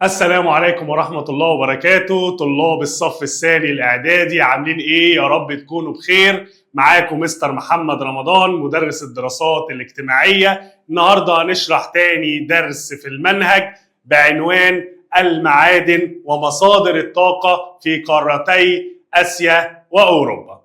السلام عليكم ورحمة الله وبركاته، طلاب الصف الثاني الإعدادي عاملين إيه؟ يا رب تكونوا بخير. معاكم مستر محمد رمضان مدرس الدراسات الاجتماعية. النهاردة هنشرح تاني درس في المنهج بعنوان المعادن ومصادر الطاقة في قارتي آسيا وأوروبا.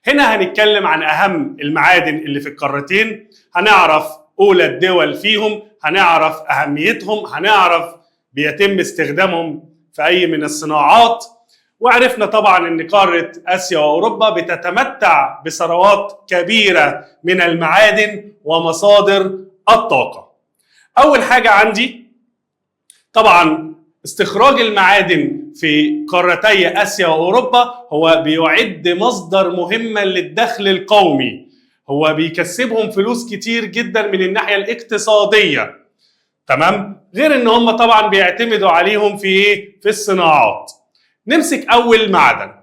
هنا هنتكلم عن أهم المعادن اللي في القارتين، هنعرف أولى الدول فيهم، هنعرف أهميتهم، هنعرف بيتم استخدامهم في أي من الصناعات. وعرفنا طبعا أن قارة آسيا وأوروبا بتتمتع بثروات كبيرة من المعادن ومصادر الطاقة. أول حاجة عندي طبعا استخراج المعادن في قارتي آسيا وأوروبا هو بيعد مصدر مهما للدخل القومي، هو بيكسبهم فلوس كتير جدا من الناحية الاقتصادية، تمام؟ غير ان هم طبعا بيعتمدوا عليهم في ايه؟ في الصناعات. نمسك اول معدن.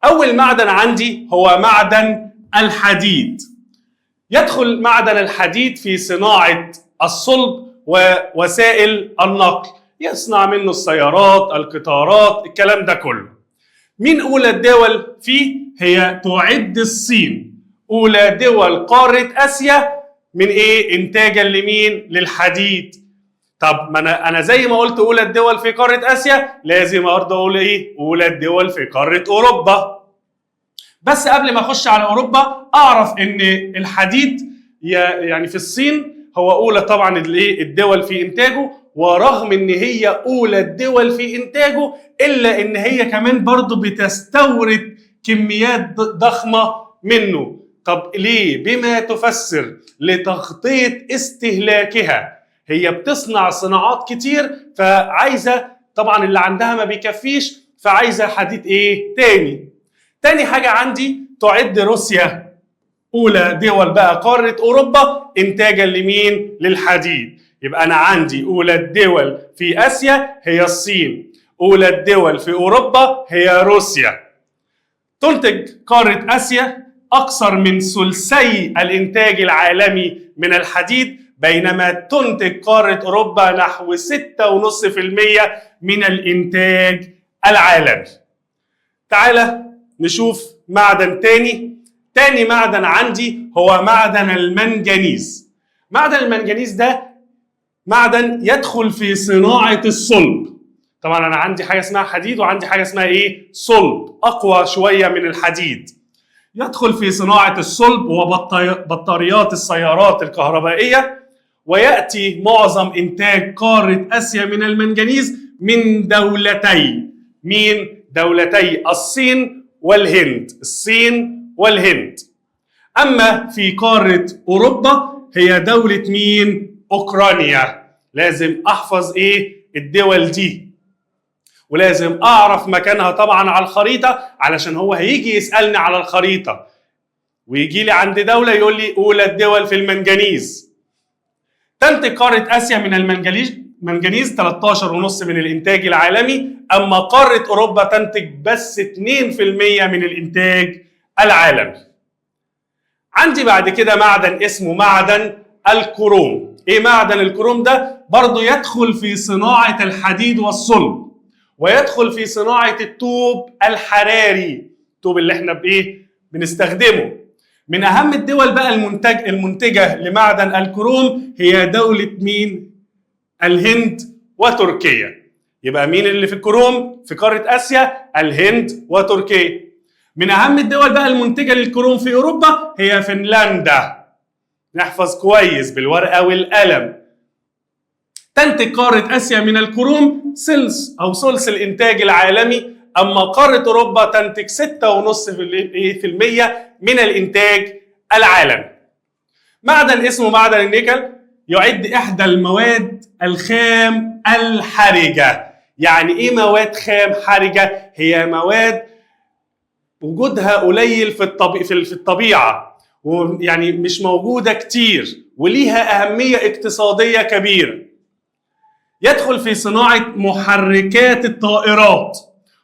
اول معدن عندي هو معدن الحديد. يدخل معدن الحديد في صناعة الصلب ووسائل النقل، يصنع منه السيارات، القطارات، الكلام ده كله. مين اولى الدول فيه؟ هي تعد الصين اولى دول قارة اسيا من ايه؟ انتاجا لمين؟ للحديد. طب ما انا زي ما قلت اولى الدول في قارة اسيا، لازم برضه اقول ايه؟ اولى الدول في قارة اوروبا. بس قبل ما اخش على اوروبا اعرف ان الحديد يعني في الصين هو اولى طبعا الايه؟ الدول في انتاجه، ورغم ان هي اولى الدول في انتاجه الا ان هي كمان برضه بتستورد كميات ضخمة منه. طب ليه؟ بما تفسر لتغطيه استهلاكها. هي بتصنع صناعات كتير، فعايزه طبعا اللي عندها ما بيكفيش، فعايزه حديد ايه؟ تاني. تاني حاجة عندي تعد روسيا اولى دول بقى قارة اوروبا انتاجا لمين؟ للحديد. يبقى انا عندي اولى الدول في اسيا هي الصين، اولى الدول في اوروبا هي روسيا. تنتج قارة اسيا اكثر من ثلثي الانتاج العالمي من الحديد، بينما تنتج قارة اوروبا نحو 6.5% من الانتاج العالمي. تعالى نشوف معدن تاني. تاني معدن عندي هو معدن المنجنيز. معدن المنجنيز ده معدن يدخل في صناعة الصلب. طبعا انا عندي حاجة اسمها حديد وعندي حاجة اسمها ايه؟ صلب، اقوى شوية من الحديد. يدخل في صناعة الصلب وبطاريات السيارات الكهربائية، ويأتي معظم إنتاج قارة آسيا من المنجنيز من دولتي مين؟ دولتي الصين والهند. الصين والهند. أما في قارة أوروبا هي دولة مين؟ أوكرانيا. لازم أحفظ إيه؟ الدول دي، ولازم أعرف مكانها طبعا على الخريطة، علشان هو هيجي يسألني على الخريطة ويجي لي عند دولة يقول لي أولى الدول في المنجنيز. تنتج قارة آسيا من المنجنيز 13.5 من الإنتاج العالمي، أما قارة أوروبا تنتج بس 2% من الإنتاج العالمي. عندي بعد كده معدن اسمه معدن الكروم. إيه معدن الكروم ده؟ برضو يدخل في صناعة الحديد والصلب، ويدخل في صناعة الطوب الحراري، الطوب اللي احنا بإيه؟ بنستخدمه. من أهم الدول بقى المنتجة لمعدن الكروم هي دولة مين؟ الهند وتركيا. يبقى مين اللي في الكروم في قارة آسيا؟ الهند وتركيا. من أهم الدول بقى المنتجة للكروم في أوروبا هي فنلندا. نحفظ كويس بالورقة والقلم. تنتج قارة آسيا من الكروم ثلث أو ثلث الإنتاج العالمي، أما قارة أوروبا تنتج 6.5% من الإنتاج العالمي. معدن اسمه معدن النيكل يعد إحدى المواد الخام الحرجة. يعني إيه مواد خام حرجة؟ هي مواد وجودها قليل في الطبيعة، ويعني مش موجودة كتير، وليها أهمية اقتصادية كبيرة. يدخل في صناعة محركات الطائرات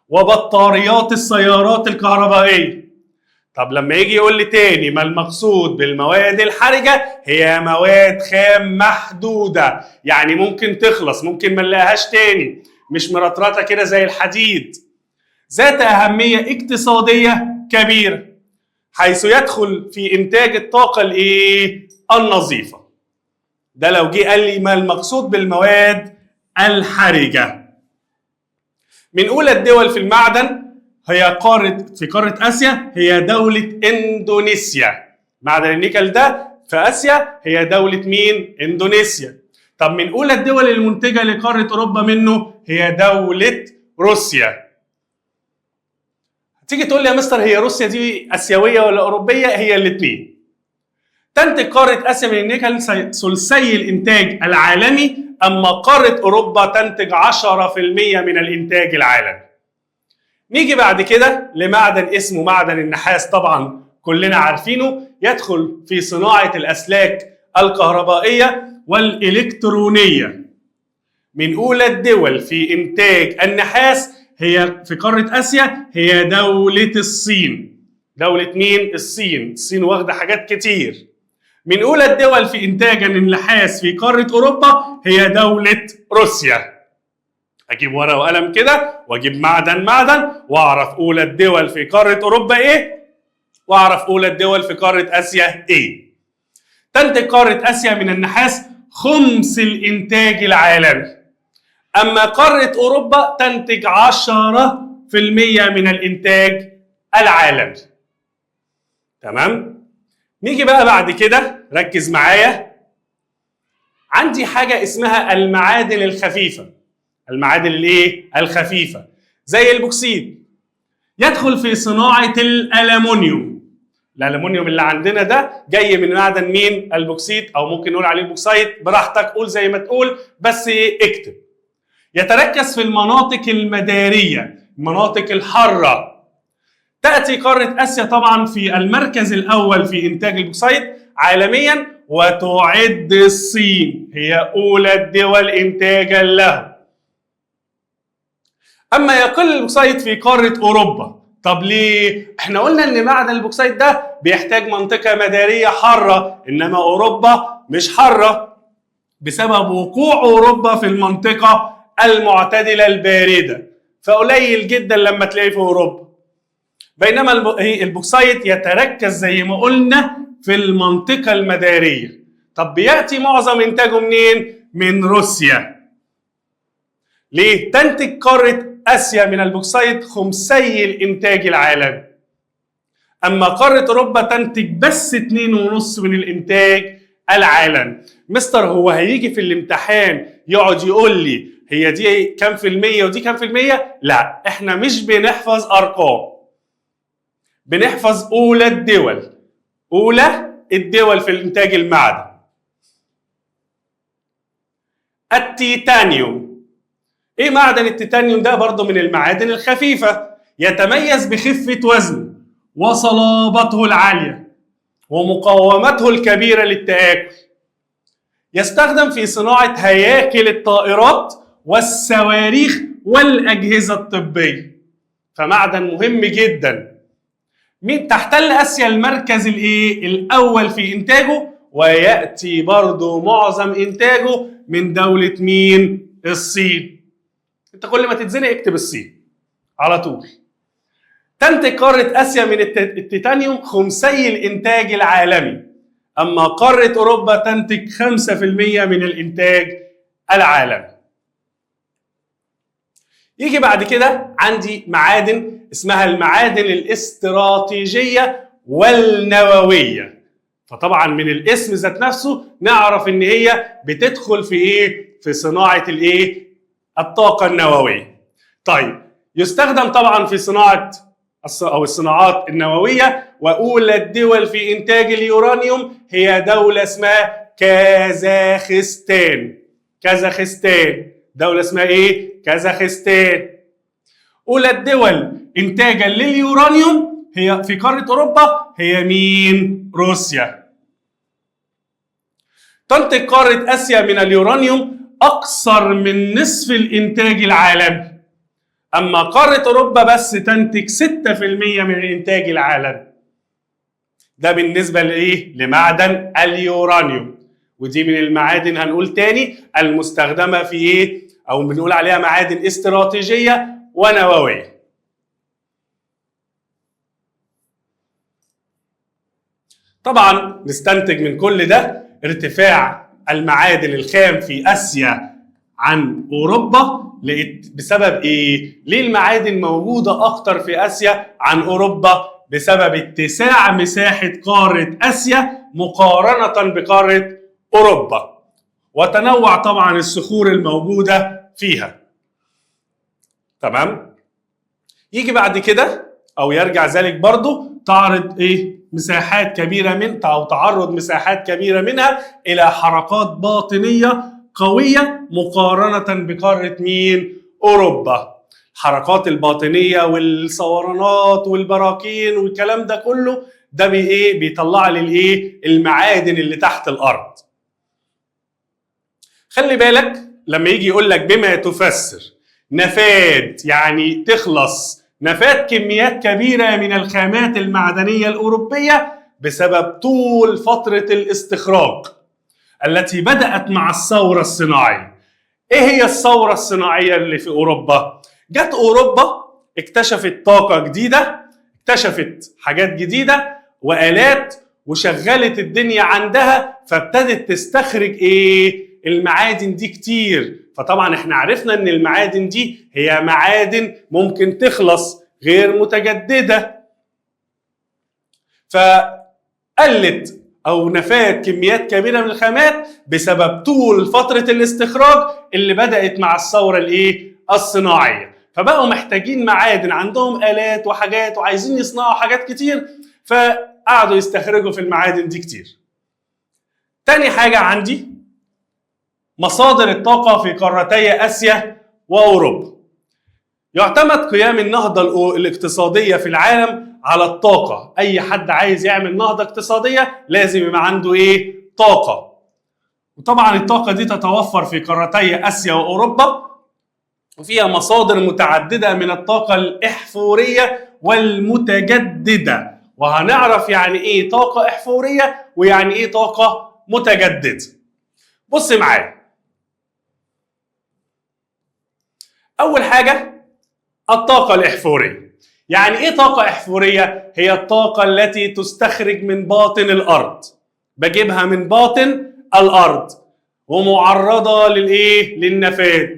وبطاريات السيارات الكهربائية. طب لما يجي يقول لي تاني ما المقصود بالمواد الحرجة؟ هي مواد خام محدودة، يعني ممكن تخلص، ممكن ما نلاقيهاش تاني. مش مرطرطه كده زي الحديد. ذات اهمية اقتصادية كبيرة، حيث يدخل في انتاج الطاقة الايه؟ النظيفة. ده لو جه قال لي ما المقصود بالمواد الحرجة. من اولى الدول في المعدن هي قارة في قارة اسيا هي دولة اندونيسيا. معدن النيكل ده في اسيا هي دولة مين؟ اندونيسيا. طب من اولى الدول المنتجة لقاره اوروبا منه هي دولة روسيا. تيجي تقول لي يا مستر هي روسيا دي اسيوية ولا اوروبية؟ هي الاثنين. تنتج قارة اسيا من النيكل ثلثي الانتاج العالمي، اما قارة اوروبا تنتج 10% من الانتاج العالمي. نيجي بعد كده لمعدن اسمه معدن النحاس، طبعا كلنا عارفينه، يدخل في صناعة الاسلاك الكهربائية والالكترونيه. من اولى الدول في انتاج النحاس هي في قارة اسيا هي دولة الصين. دولة مين؟ الصين. الصين واخده حاجات كتير. من اولى الدول في انتاج النحاس في قارة اوروبا هي دولة روسيا. اجيب ورقة وقلم كده واجيب معدن معدن واعرف اولى الدول في قارة اوروبا ايه، واعرف اولى الدول في قارة اسيا ايه. تنتج قارة اسيا من النحاس خمس الانتاج العالمي، اما قارة اوروبا تنتج 10% من الانتاج العالمي. تمام؟ نيجي بقى بعد كده، ركز معايا، عندي حاجة اسمها المعادن الخفيفة. المعادن الايه؟ الخفيفة، زي البوكسيت، يدخل في صناعة الألمنيوم. الألمنيوم اللي عندنا ده جاي من معدن مين؟ البوكسيت، أو ممكن نقول عليه بوكسايت، براحتك قول زي ما تقول، بس ايه اكتب. يتركز في المناطق المدارية، المناطق الحارة. تأتي قارة آسيا طبعا في المركز الأول في إنتاج البوكسايت عالميا، وتعد الصين هي أولى الدول إنتاجا له. أما يقل البوكسايت في قارة أوروبا. طب ليه؟ احنا قلنا إن معدن البوكسايت ده بيحتاج منطقة مدارية حارة، إنما أوروبا مش حارة، بسبب وقوع أوروبا في المنطقة المعتدلة الباردة، فقليل جدا لما تلاقيه في أوروبا. بينما البوكسايت يتركز زي ما قلنا في المنطقة المدارية. طب بيأتي معظم إنتاجه منين؟ من روسيا. ليه؟ تنتج قارة آسيا من البوكسايت خمسي الإنتاج العالمي، أما قارة أوروبا تنتج بس 2.5 من الإنتاج العالمي. مستر هو هيجي في الامتحان يقعد يقول لي هي دي كام في المية ودي كام في المية؟ لا، احنا مش بنحفظ أرقام، بنحفظ أولى الدول، أولى الدول في الإنتاج المعدن. التيتانيوم. إيه معدن التيتانيوم ده؟ برضه من المعادن الخفيفة، يتميز بخفة وزنه وصلابته العالية ومقاومته الكبيرة للتآكل. يستخدم في صناعة هياكل الطائرات والصواريخ والأجهزة الطبية، فمعدن مهم جدا. مين تحتل آسيا المركز الإيه؟ الأول في إنتاجه، ويأتي برضو معظم إنتاجه من دولة مين؟ الصين. أنت كل ما تتزنق اكتب الصين على طول. تنتج قارة آسيا من التيتانيوم خمسي الإنتاج العالمي، أما قارة أوروبا تنتج 5% من الإنتاج العالمي. يجي بعد كده عندي معادن اسمها المعادن الاستراتيجية والنووية. فطبعا من الاسم ذات نفسه نعرف ان هي بتدخل في ايه؟ في صناعة الايه؟ الطاقة النووية. طيب يستخدم طبعا في صناعة او الصناعات النووية، واولى الدول في انتاج اليورانيوم هي دولة اسمها كازاخستان. كازاخستان دولة اسمها ايه؟ كازاخستان. اولى الدول انتاجا لليورانيوم هي في قارة اوروبا هي مين؟ روسيا. تنتج قارة اسيا من اليورانيوم اكثر من نصف الانتاج العالمي، اما قارة اوروبا بس تنتج 6% من الانتاج العالمي. ده بالنسبة لايه؟ لمعدن اليورانيوم، ودي من المعادن هنقول تاني المستخدمة في ايه؟ او بنقول عليها معادن استراتيجية ونوويه. طبعا نستنتج من كل ده ارتفاع المعادن الخام في اسيا عن اوروبا بسبب ايه؟ ليه المعادن موجودة اكتر في اسيا عن اوروبا؟ بسبب اتساع مساحة قارة اسيا مقارنة بقاره اوروبا، وتنوع طبعا الصخور الموجودة فيها. تمام؟ يجي بعد كده او يرجع ذلك برضو تعرض ايه؟ مساحات كبيرة من او تعرض مساحات كبيرة منها الى حركات باطنية قوية مقارنة بقاره مين؟ اوروبا. الحركات الباطنية والثورانات والبراكين والكلام ده كله ده بايه؟ بيطلع لي الايه؟ المعادن اللي تحت الارض. خلي بالك لما يجي يقول لك بما تفسر نفاد، يعني تخلص نفاد كميات كبيرة من الخامات المعدنية الأوروبية بسبب طول فترة الاستخراج التي بدأت مع الثورة الصناعية. إيه هي الثورة الصناعية اللي في أوروبا؟ جت أوروبا اكتشفت طاقة جديدة، اكتشفت حاجات جديدة وآلات، وشغلت الدنيا عندها، فابتدت تستخرج إيه؟ المعادن دي كتير. فطبعا احنا عرفنا ان المعادن دي هي معادن ممكن تخلص، غير متجددة، فقلت او نفاد كميات كبيرة من الخامات بسبب طول فترة الاستخراج اللي بدأت مع الثورة الايه؟ الصناعية. فبقوا محتاجين معادن، عندهم آلات وحاجات وعايزين يصنعوا حاجات كتير، فقعدوا يستخرجوا في المعادن دي كتير. تاني حاجة عندي مصادر الطاقة في قارتي آسيا وأوروبا. يعتمد قيام النهضة الاقتصادية في العالم على الطاقة. أي حد عايز يعمل نهضة اقتصادية لازم يبقى عنده إيه؟ طاقة. وطبعا الطاقة دي تتوفر في قارتي آسيا وأوروبا، وفيها مصادر متعددة من الطاقة الإحفورية والمتجددة، وهنعرف يعني إيه طاقة إحفورية ويعني إيه طاقة متجددة. بص معايا، أول حاجة الطاقة الإحفورية. يعني إيه طاقة إحفورية؟ هي الطاقة التي تستخرج من باطن الأرض، بجيبها من باطن الأرض ومعرضة للإيه؟ للنفاذ،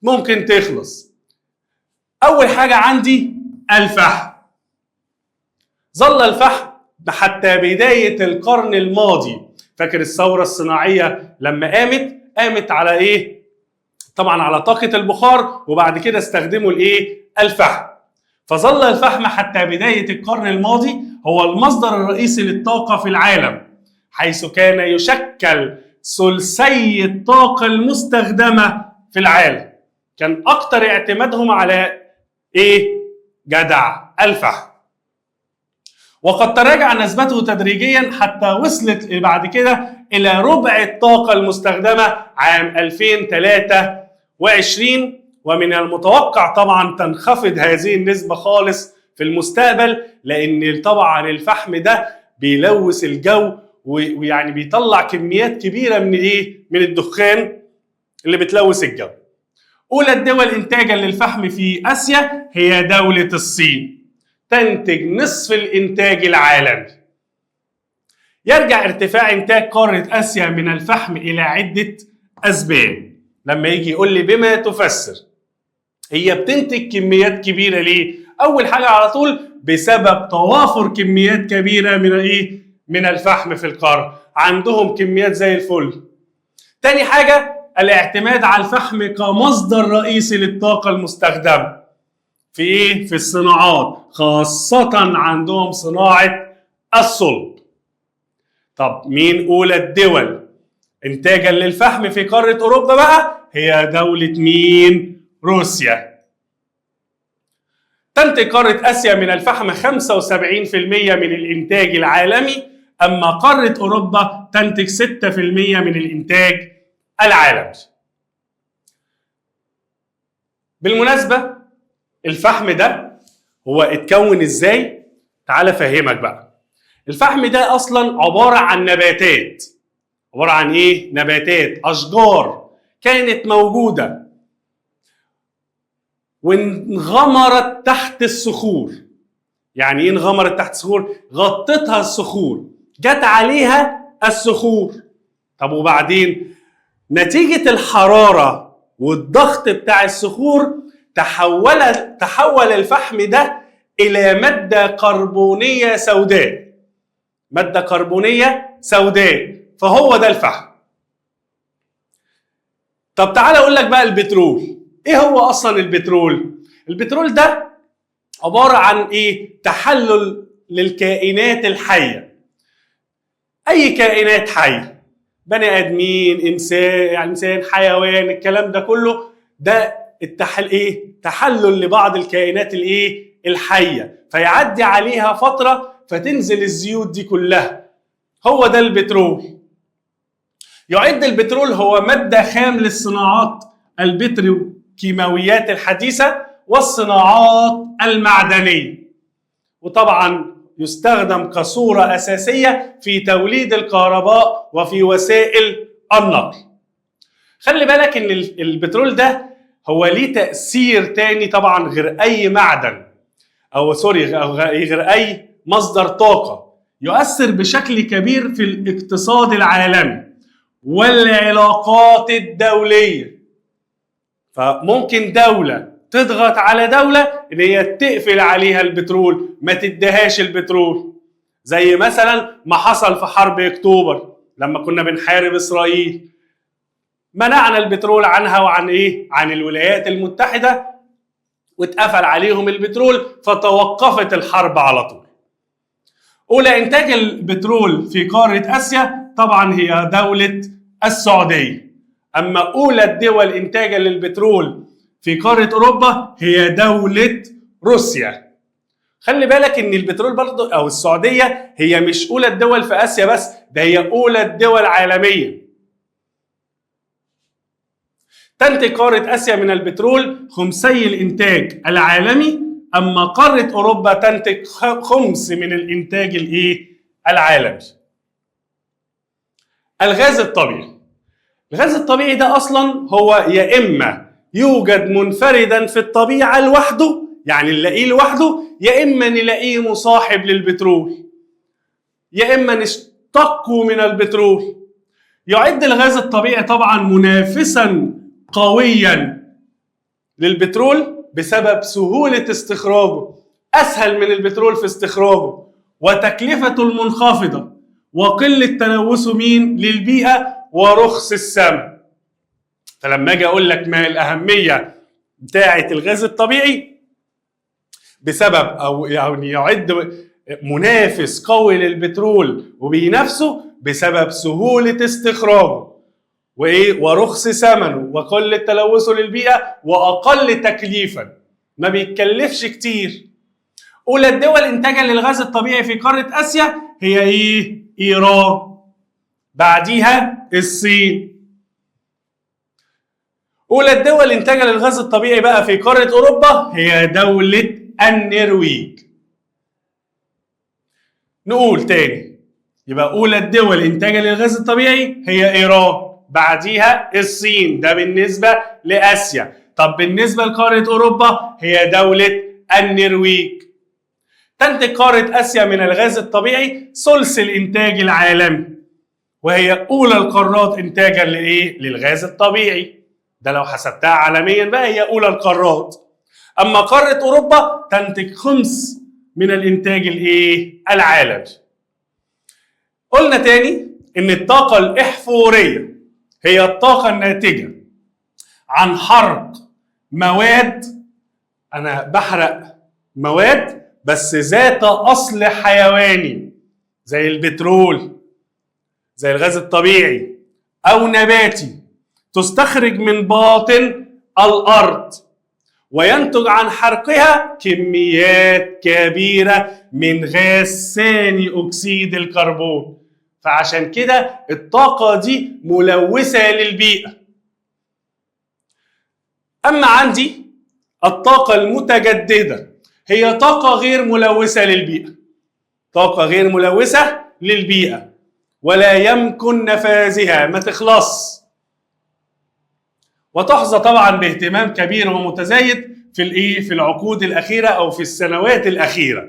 ممكن تخلص. أول حاجة عندي الفحم. ظل الفحم حتى بداية القرن الماضي. فاكر الثورة الصناعية لما قامت على إيه؟ طبعا على طاقة البخار، وبعد كده استخدموا الايه؟ الفحم. فظل الفحم حتى بداية القرن الماضي هو المصدر الرئيسي للطاقة في العالم، حيث كان يشكل ثلثي الطاقة المستخدمة في العالم. كان أكتر اعتمادهم على ايه؟ جدع، الفحم. وقد تراجع نسبته تدريجيا حتى وصلت بعد كده إلى ربع الطاقة المستخدمة عام 2023، ومن المتوقع طبعا تنخفض هذه النسبة خالص في المستقبل، لأن طبعا الفحم ده بيلوث الجو ويعني بيطلع كميات كبيرة من إيه؟ من الدخان اللي بتلوث الجو. أولى الدول إنتاجا للفحم في آسيا هي دولة الصين، تنتج نصف الإنتاج العالمي. يرجع ارتفاع إنتاج قارة آسيا من الفحم إلى عدة أسباب. لما يجي يقول لي بما تفسر هي بتنتج كميات كبيرة ليه؟ أول حاجة على طول بسبب توافر كميات كبيرة من إيه؟ من الفحم في القارة، عندهم كميات زي الفل. تاني حاجة الاعتماد على الفحم كمصدر رئيسي للطاقة المستخدمة في إيه؟ في الصناعات، خاصة عندهم صناعة الصلب. طب مين أولى الدول إنتاجا للفحم في قارة أوروبا بقى؟ هي دولة مين؟ روسيا. تنتج قارة آسيا من الفحم 75% من الإنتاج العالمي، أما قارة أوروبا تنتج 6% من الإنتاج العالمي. بالمناسبة الفحم ده هو اتكون ازاي؟ تعال افهمك بقى. الفحم ده اصلا عبارة عن نباتات، عبارة عن ايه؟ نباتات، اشجار كانت موجودة. وانغمرت تحت الصخور. يعني ايه انغمرت تحت الصخور؟ غطتها الصخور، جت عليها الصخور. طب وبعدين نتيجة الحرارة والضغط بتاع الصخور تحول الفحم ده إلى مادة كربونية سوداء، مادة كربونية سوداء، فهو ده الفحم. طب تعالى أقول لك بقى البترول، إيه هو أصلا البترول؟ البترول ده عبارة عن إيه؟ تحلل للكائنات الحية، أي كائنات حية، بني آدمين، إنسان، يعني إنسان، حيوان، الكلام ده كله، ده التحل إيه؟ تحلل لبعض الكائنات الإيه؟ الحية، فيعدي عليها فترة فتنزل الزيوت دي كلها، هو ده البترول. يعد البترول هو مادة خام للصناعات البتروكيماويات الحديثة والصناعات المعدنية، وطبعا يستخدم كصورة أساسية في توليد الكهرباء وفي وسائل النقل. خلي بالك إن البترول ده هو ليه تأثير تاني طبعا غير أي معدن، أو سوري، غير أي مصدر طاقة، يؤثر بشكل كبير في الاقتصاد العالمي والعلاقات الدولية. فممكن دولة تضغط على دولة إن هي تقفل عليها البترول، ما تديهاش البترول، زي مثلا ما حصل في حرب أكتوبر لما كنا بنحارب إسرائيل، منعنا البترول عنها وعن إيه؟ عن الولايات المتحدة، واتقفل عليهم البترول فتوقفت الحرب على طول. أولى إنتاج البترول في قارة آسيا طبعا هي دولة السعودية. أما أولى الدول إنتاجا للبترول في قارة أوروبا هي دولة روسيا. خلي بالك إن البترول برضه أو السعودية هي مش أولى الدول في آسيا بس، ده هي أولى الدول عالميا. تنتج قارة آسيا من البترول خمسي الإنتاج العالمي، أما قارة أوروبا تنتج خمس من الإنتاج الإيه؟ العالمي. الغاز الطبيعي. الغاز الطبيعي ده أصلا هو يا إما يوجد منفردا في الطبيعة لوحده، يعني نلاقيه لوحده، يا إما نلاقيه مصاحب للبترول، يا إما نشتقه من البترول. يعد الغاز الطبيعي طبعا منافسا قويا للبترول بسبب سهولة استخراجه، أسهل من البترول في استخراجه، وتكلفته المنخفضة، وقلة تلوثه مين للبيئة، ورخص الثمن. فلما اجي اقول لك ما الاهمية بتاعه الغاز الطبيعي بسبب او يعني يعد منافس قوي للبترول وبينافسه بسبب سهولة استخراجه وايه ورخص ثمنه وقلة تلوثه للبيئة واقل تكليفا، ما بيتكلفش كتير. اولى الدول انتاجا للغاز الطبيعي في قارة اسيا هي ايه؟ ايران، بعديها الصين. اولى الدول انتاجا للغاز الطبيعي بقى في قارة اوروبا هي دولة النرويج. نقول تاني، يبقى اولى الدول انتاجا للغاز الطبيعي هي ايران، بعديها الصين، ده بالنسبة لاسيا. طب بالنسبة لقاره اوروبا هي دولة النرويج. تنتج قارة اسيا من الغاز الطبيعي ثلث الانتاج العالمي، وهي اولى القارات انتاجا لايه؟ للغاز الطبيعي. ده لو حسبتها عالميا بقى هي اولى القارات. اما قارة اوروبا تنتج خمس من الانتاج الايه؟ العالمي. قلنا تاني ان الطاقة الاحفوريه هي الطاقة الناتجة عن حرق مواد، انا بحرق مواد بس ذات اصل حيواني زي البترول، زي الغاز الطبيعي، او نباتي، تستخرج من باطن الارض، وينتج عن حرقها كميات كبيرة من غاز ثاني اكسيد الكربون. فعشان كده الطاقة دي ملوثة للبيئة. اما عندي الطاقة المتجددة هي طاقة غير ملوثة للبيئة، طاقة غير ملوثة للبيئة ولا يمكن نفاذها، ما تخلص، وتحظى طبعا باهتمام كبير ومتزايد في الايه؟ في العقود الاخيرة او في السنوات الاخيرة.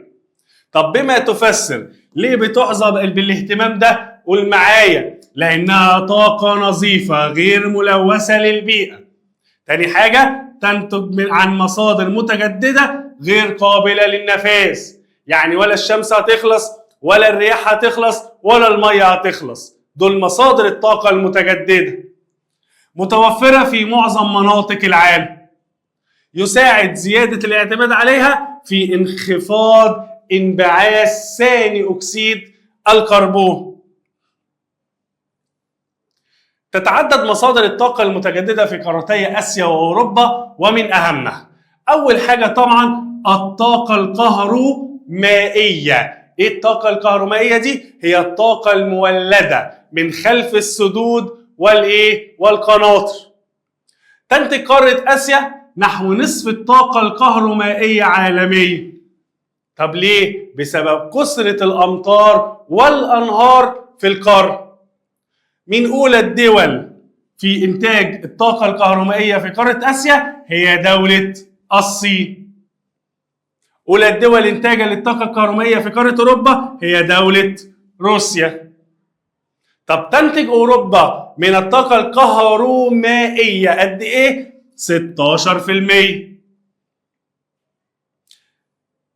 طب بما تفسر ليه بتحظى بالاهتمام ده؟ قول معايا، لانها طاقة نظيفة غير ملوثة للبيئة. تاني حاجة، تنتج عن مصادر متجددة غير قابله للنفاذ، يعني ولا الشمس هتخلص ولا الرياح هتخلص ولا المية هتخلص، دول مصادر الطاقة المتجددة. متوفرة في معظم مناطق العالم. يساعد زيادة الاعتماد عليها في انخفاض انبعاث ثاني اكسيد الكربون. تتعدد مصادر الطاقة المتجددة في قارتي آسيا وأوروبا، ومن أهمها أول حاجة طبعا الطاقة الكهرومائية. إيه الطاقة الكهرومائية دي؟ هي الطاقة المولدة من خلف السدود والإيه؟ والقناطر. تنتج قارة آسيا نحو نصف الطاقة الكهرومائية عالميا. طب ليه؟ بسبب كثرة الأمطار والأنهار في القارة. من أولى الدول في إنتاج الطاقة الكهرومائية في قارة آسيا هي دولة الصين. أولى الدول إنتاجا للطاقة الكهرومائية في قارة أوروبا هي دولة روسيا. طب تنتج أوروبا من الطاقة الكهرومائية قد إيه؟ 16%.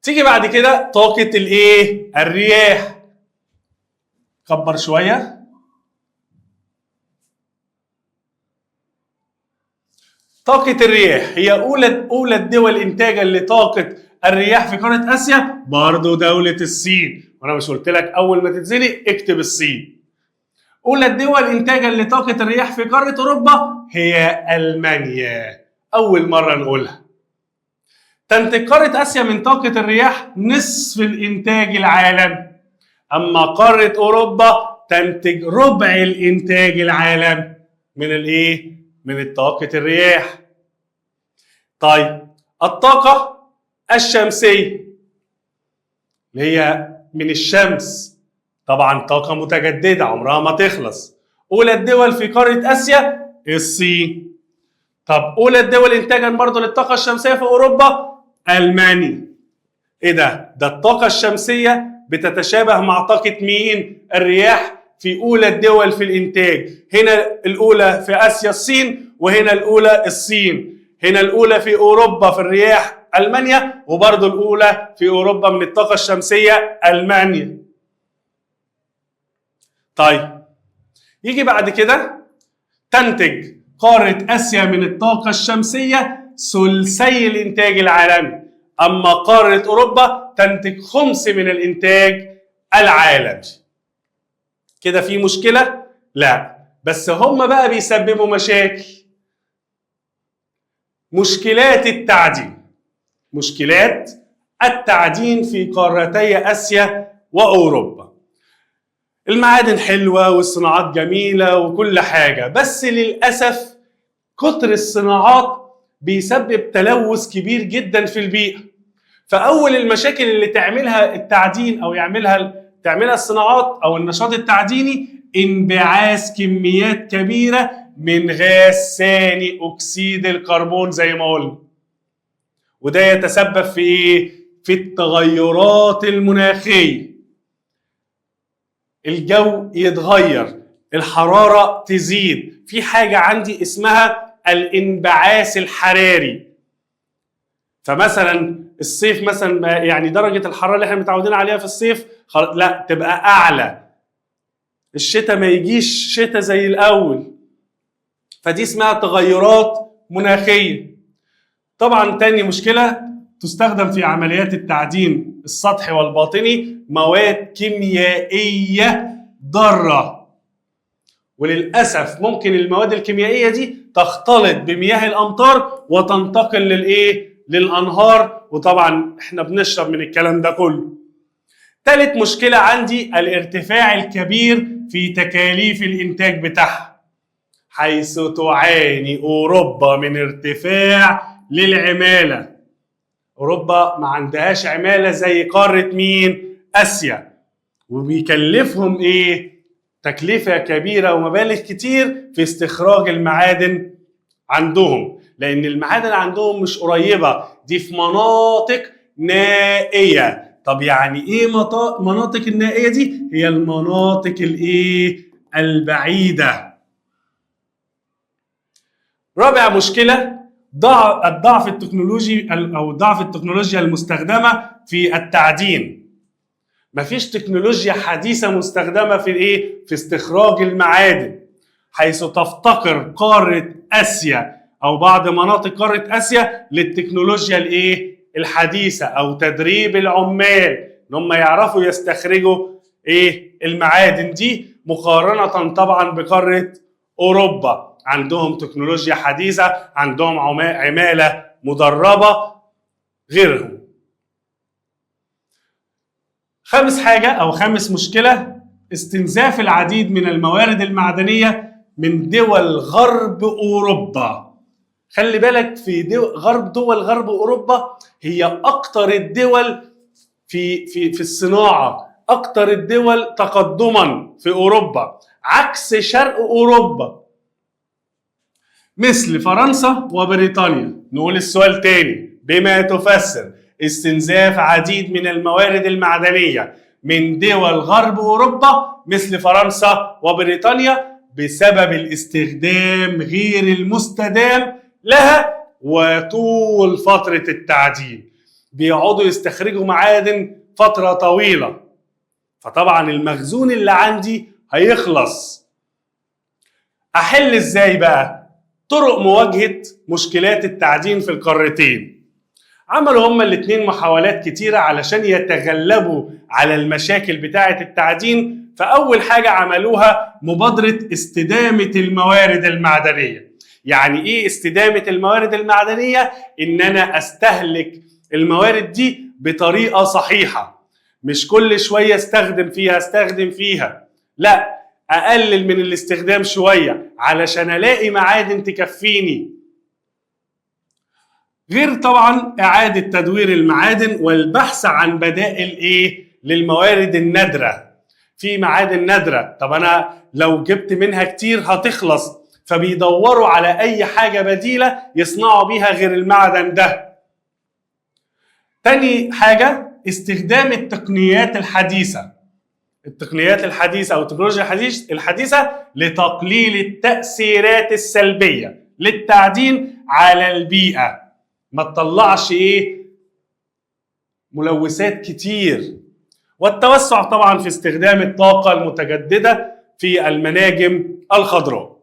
تيجي بعد كده طاقة الإيه؟ الرياح. كبر شوية. طاقة الرياح هي أولى الدول إنتاجا لطاقة الرياح في قارة آسيا، برضو دولة الصين. وأنا مش قلت لك أول ما تتزنق اكتب الصين. أولى الدول إنتاجا لطاقة الرياح في قارة أوروبا هي ألمانيا، أول مرة نقولها. تنتج قارة آسيا من طاقة الرياح نصف الإنتاج العالمي، أما قارة أوروبا تنتج ربع الإنتاج العالمي من الإيه؟ من طاقة الرياح. طيب الطاقة الشمسية اللي هي من الشمس، طبعا طاقة متجددة عمرها ما تخلص. أولى الدول في قارة آسيا الصين. طب أولى الدول إنتاجا برضه للطاقة الشمسية في أوروبا ألمانيا. إيه ده؟ ده الطاقة الشمسية بتتشابه مع طاقة مين؟ الرياح في أولى الدول في الإنتاج. هنا الأولى في آسيا الصين، وهنا الأولى الصين، هنا الأولى في أوروبا في الرياح ألمانيا، وبرضه الأولى في أوروبا من الطاقة الشمسية ألمانيا. طيب يجي بعد كده تنتج قارة آسيا من الطاقة الشمسية ثلثي الإنتاج العالمي، أما قارة أوروبا تنتج خمس من الإنتاج العالمي. كده في مشكلة؟ لا، بس هم بقى بيسببوا مشاكل. مشكلات التعدين، مشكلات التعدين في قارتي آسيا وأوروبا. المعادن حلوة والصناعات جميلة وكل حاجة، بس للأسف كتر الصناعات بيسبب تلوث كبير جدا في البيئة. فأول المشاكل اللي تعملها التعدين أو تعملها الصناعات أو النشاط التعديني انبعاث كميات كبيرة من غاز ثاني أكسيد الكربون زي ما قلنا، وده يتسبب في إيه؟ في التغيرات المناخية. الجو يتغير، الحرارة تزيد، في حاجة عندي اسمها الانبعاث الحراري. فمثلا الصيف مثلا يعني درجة الحرارة اللي احنا متعودين عليها في الصيف لا تبقى أعلى، الشتاء ما يجيش شتاء زي الأول، فدي اسمها تغيرات مناخية. طبعا تاني مشكلة تستخدم في عمليات التعدين السطحي والباطني مواد كيميائية ضارة، وللأسف ممكن المواد الكيميائية دي تختلط بمياه الأمطار وتنتقل للإيه؟ للأنهار، وطبعا احنا بنشرب من الكلام ده كله. تالت مشكلة عندي الارتفاع الكبير في تكاليف الإنتاج بتاعها، حيث تعاني أوروبا من ارتفاع للعمالة. أوروبا ما عندهاش عمالة زي قارة مين؟ آسيا، وبيكلفهم إيه؟ تكلفة كبيرة ومبالغ كتير في استخراج المعادن عندهم. لان المعادن عندهم مش قريبه، دي في مناطق نائية. طب يعني ايه مناطق النائية دي؟ هي المناطق الايه؟ البعيدة. رابع مشكلة الضعف التكنولوجي او ضعف التكنولوجيا المستخدمة في التعدين. مفيش تكنولوجيا حديثه مستخدمة في الايه؟ في استخراج المعادن، حيث تفتقر قارة اسيا او بعض مناطق قارة اسيا للتكنولوجيا الايه؟ الحديثة او تدريب العمال ان هم يعرفوا يستخرجوا ايه؟ المعادن دي، مقارنة طبعا بقاره اوروبا، عندهم تكنولوجيا حديثه، عندهم عماله مدربه غيرهم. خامس حاجة او خامس مشكلة، استنزاف العديد من الموارد المعدنية من دول غرب اوروبا. خلي بالك في دول غرب اوروبا هي اكتر الدول في في في الصناعة، اكتر الدول تقدما في اوروبا، عكس شرق اوروبا مثل فرنسا وبريطانيا. نقول السؤال تاني، بما تفسر استنزاف عديد من الموارد المعدنية من دول غرب أوروبا مثل فرنسا وبريطانيا بسبب الاستخدام غير المستدام لها وطول فترة التعدين؟ بيقعدوا يستخرجوا معادن فترة طويلة، فطبعا المخزون اللي عندي هيخلص. أحل إزاي بقى؟ طرق مواجهة مشكلات التعدين في القارتين. عملوا هما الاتنين محاولات كتيرة علشان يتغلبوا على المشاكل بتاعة التعدين. فأول حاجة عملوها مبادرة استدامة الموارد المعدنية. يعني إيه استدامة الموارد المعدنية؟ إن أنا أستهلك الموارد دي بطريقة صحيحة، مش كل شوية استخدم فيها، لا، أقلل من الاستخدام شوية علشان ألاقي معادن تكفيني. غير طبعا إعادة تدوير المعادن والبحث عن بدائل إيه؟ للموارد النادرة. في معادن نادرة، طب أنا لو جبت منها كتير هتخلص، فبيدوروا على أي حاجة بديلة يصنعوا بيها غير المعدن ده. تاني حاجة استخدام التقنيات الحديثة. التقنيات الحديثة أو التكنولوجيا الحديثة لتقليل التأثيرات السلبية للتعدين على البيئة. ما تطلعش إيه؟ ملوثات كتير. والتوسع طبعا في استخدام الطاقة المتجددة في المناجم الخضراء.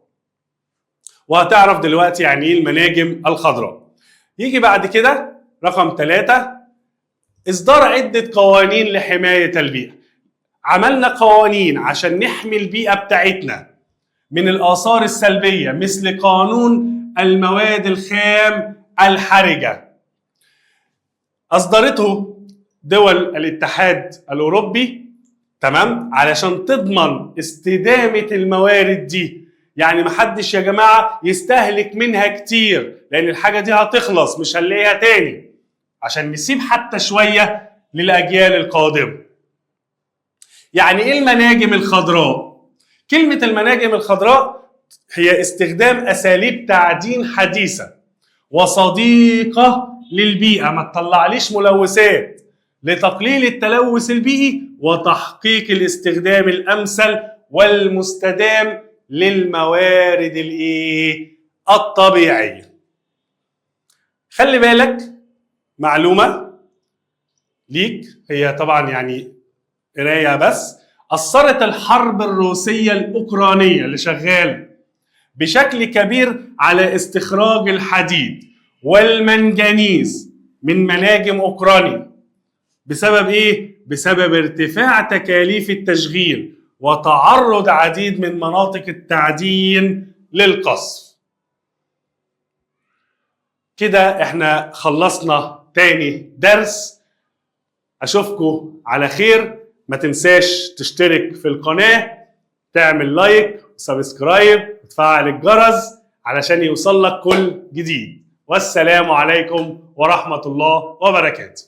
وهتعرف دلوقتي يعني إيه المناجم الخضراء. يجي بعد كده رقم 3، إصدار عدة قوانين لحماية البيئة. عملنا قوانين عشان نحمي البيئة بتاعتنا من الآثار السلبية، مثل قانون المواد الخام الحرجة أصدرته دول الاتحاد الأوروبي، تمام، علشان تضمن استدامة الموارد دي. يعني محدش يا جماعة يستهلك منها كتير، لأن الحاجة دي هتخلص مش هنلاقيها تاني، عشان نسيب حتى شوية للأجيال القادمة. يعني إيه المناجم الخضراء؟ كلمة المناجم الخضراء هي استخدام أساليب تعدين حديثة وصديقة للبيئة، ما تطلعليش ملوثات، لتقليل التلوث البيئي وتحقيق الاستخدام الأمثل والمستدام للموارد الإيه؟ الطبيعية. خلي بالك معلومة ليك، هي طبعا يعني قراية بس. أثرت الحرب الروسية الأوكرانية اللي شغالة بشكل كبير على استخراج الحديد والمنجنيز من مناجم أوكرانيا. بسبب إيه؟ بسبب ارتفاع تكاليف التشغيل وتعرض عديد من مناطق التعدين للقصف. كده احنا خلصنا تاني درس. اشوفكم على خير. ما تنساش تشترك في القناة، تعمل like و subscribe وتفعل الجرس علشان يوصلك كل جديد. والسلام عليكم ورحمة الله وبركاته.